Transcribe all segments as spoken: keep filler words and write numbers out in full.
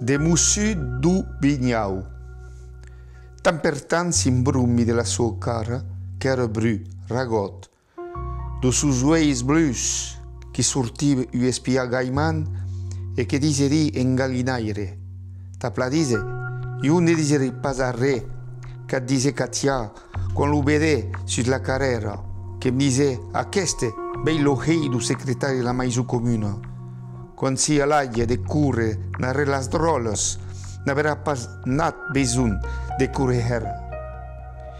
De Mossur Dovinhau. Tant per tant s'imbrombi de la soa cara, qu'èra brun, ragòt, deus sos uelhs blus qui sortiva un espiar gaimant e que diserí en galinaire: Tà plan díser, jo ne diserí pas arren, qu'at disè Catià, quan lo vedè sus la carrèra, que'm disè: Aqueste, vei lo hilh deu secretari de la maison comuna. Quan sia l'atge de córrer darrèr las dròllas, n'averà pas nat besonh de córrer hèra.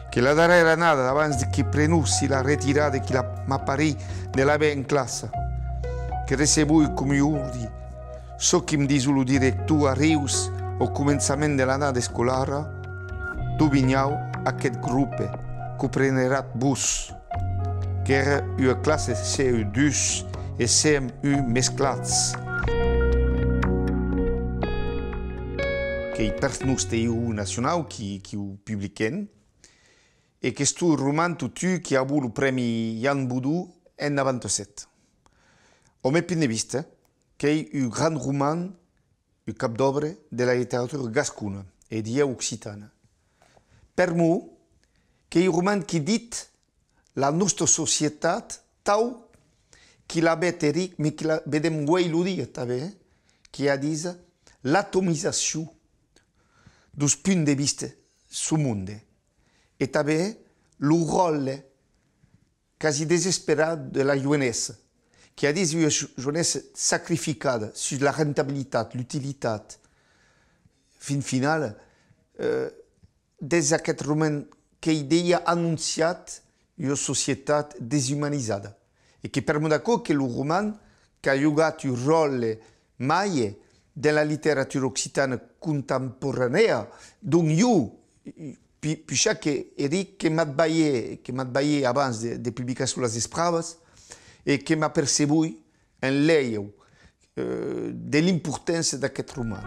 Que la darrèra annada, abans que prenossi la retirada qui la m'aparí de l'aver en classa, que receboi com un ordi çò qui'm disó lo director a Rius au començament de l'annada escolara: Dovinhau, aqueth grope, que'u preneratz vos. Qu'èra ua classa C E dus e C M un mesclats. Qu'ei per noste Eròu nacionau qui, qui'u publiquèn, e qu'estó un roman totun qui avó lo prèmi Jan Bodon en navanta-sèt. Au men punt de vista, qu'ei un grand roman, un cap d'òbra de la literatura gascona e dilhèu occitana. Per'mor qu'ei un roman qui ditz la nosta societat tau qui la ved Eric, mes qui la vedem uei lo dia tanben, eh, qui a, disa, l'atomizacion deus punts de vista suu monde e tanben lo ròtle quasi desesperat de la joenessa, qui a, disa, ua jo-, joenessa sacrificada sus la rentabilitat, l'utilitat. Fin finala, eh, dens aqueth roman qu'ei dejà anonciat ua societat desumanitzada. E que per'mor d'aquò que lo roman qu'a jogat un ròtle màger dens la literatura occitana contemporanèa, donc jo, pi-, puish que Eric que m'at balhè, que m'at balhè abans de, de publicar sus las espravas, e que m'aperceboi en lèir, eh, de l'importància d'aqueth roman.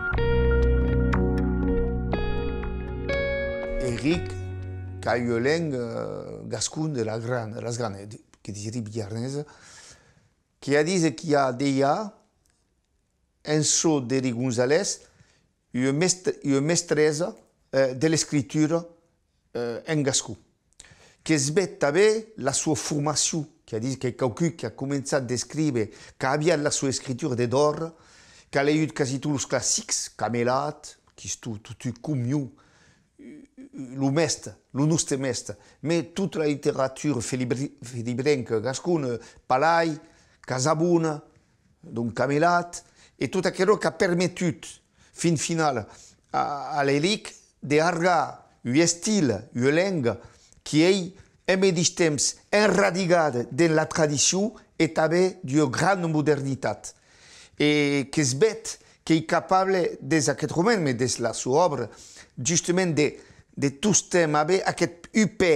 Eric qu'a ua lenga, eh, gascon de la gran-, las granas, que diserí biarnesa, qui a, disa, qui a dejà en çò d'Eric Gonzalez ua mest-, ua mestresa, eh, de l'escritura, eh, en gascon. Que's ved tanben la sua formacion, qui a, disa, qu'ei quauqu'un qui a començat d'escríver, qu'a aviat la sua escritura de d'ora, qu'a leiut quasi tots los classics, Camelat, qu'estó totun com jo, lo mèste, lo noste mèste, mes tota la literatura felibri-, felibrenca gascona, Palai, Casabona, donc Camelat, e tot aquerò qu'a permetut, fin finala, a, a l'Eric de hargar un estil, ua lenga, qui ei en medish temps enradigada dens la tradicion e tanben d'ua grana modernitat. E que's ved qu'ei capable, dens aqueth roman, mes dens la sua òbra, justament de, de tostemp aver aqueth un pè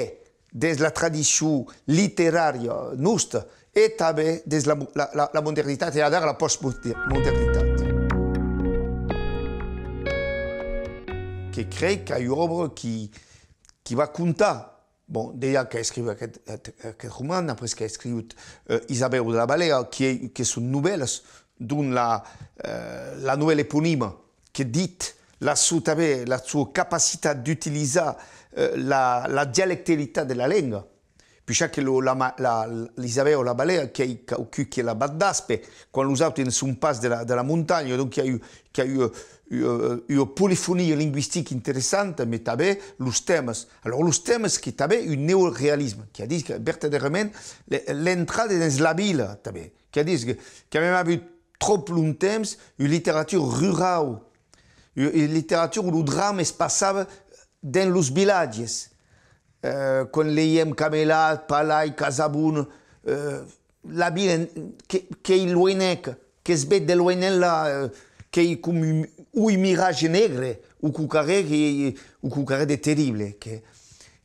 dens la tradicion literària nosta e tanben dens la mo-, la, la, la modernitat e adara la postmodernitat. Que crei qu'a ua òbra qui, qui va comptar. Bon, dejà qu'a escriut aqueth, aqueth, aqueth roman, après qu'a escriut, eh, Isabèu de la Valea, qui ei, que son novèlas, dont la, eh, la novèla eponima, que ditz la sua, tanben, la sua capacitat d'utilizar, eh, la, la dialectalitat de la lenga. Puish que lo, la ma-, la, l'Isabèu la Valea, qu'ei quauqu'un qui la bat d'aspe, quan los auti ne son pas de la, de la montanha, donc qu'i a ua, qu'i a ua, ua, ua polifonia lingüistica interessanta, mes tanben los tèmas. Alors, los tèmas que tanben un neorealisme, qui a dit que vertadèrament le-, l'entrada dens la vila, tanben, qui a dit que, qu'avem avut tròp longtemps ua literatura rurau, ua, ua literatura on lo drama es passava dens los vilatges. Eh, quan leiem Camelat, Palai, Casabona, eh, la vila en-, que, qu'ei luenhèc, que's ved de luenh enlà, eh, qu'ei com un, o un miratge negre, o quauquarren que, o quauquarren de terrible, que.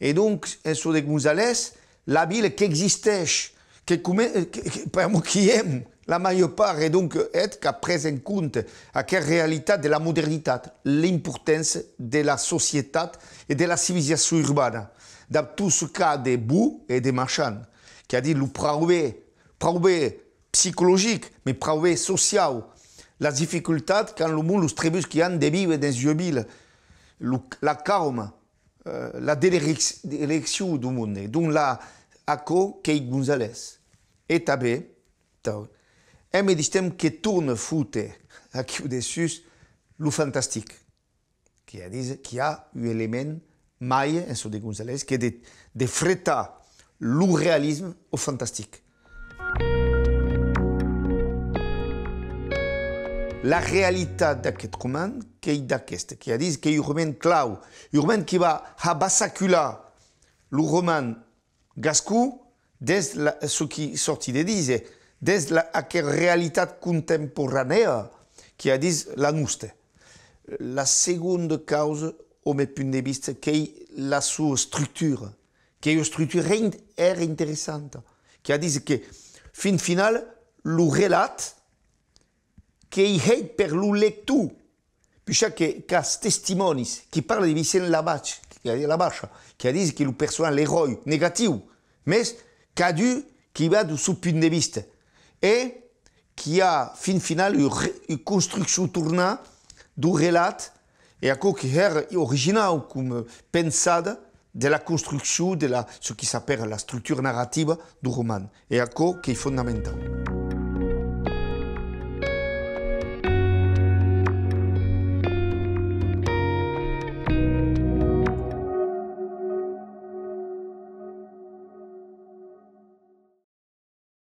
E donc, en çò de Gonzalez, la vila qu'existeish, que come-, que, que, pr'amor qu'i èm, la màger part, e donc, eth qu'a pres en compte aquera realitat de la modernitat, l'importància de la societat e de la civilizacion urbana, dab tot çò qu'a de bon e de maishant, qu'a dit lo praubèr, praubèr psicologic, mes praubèr sociau, La dificultat qu'an lo monde, los tribús qui an de víver dens ua vila, lo, la cauma, eh, la delerec-, deleccion deu monde. Donc la, aquò qu'ei Gonzalez. E tanben, tau, en medish temps que torna fóter aquiu dessús lo fantastic. Qui a, dise, qu'i a un element mai en çò de Gonzalez, qu'ei de, de fretar lo realisme au fantastic. La realitat d'aqueth roman qu'ei d'aqueste, qui a, dise, qu'ei un roman clau, un roman qui va har bascular lo roman gascon, dens la, çò qui sòrti de díser, dens la, aquera realitat contemporanèa qui a, dise, la nosta. La segonda causa, au men punt de vista, qu'ei la sua estructura, qu'ei ua estructura hèra interessanta, qui a, dise, que, fin final, lo relat qu'ei hèit per lo lector, puishque qu'as testimònis qui parlan de Vicent Labache, qui a, Labacha, qui a, dise, que lo personatge, l'eròi negatiu, mes cadun qui va deu son punt de vista, e qui a, fin final, ua re-, ua construccion tornar deu relat, e aquò que hèra originau com pensada de la construccion de la, çò qui s'apèra la estructura narrativa deu roman, e aquò qu'ei fondamentau.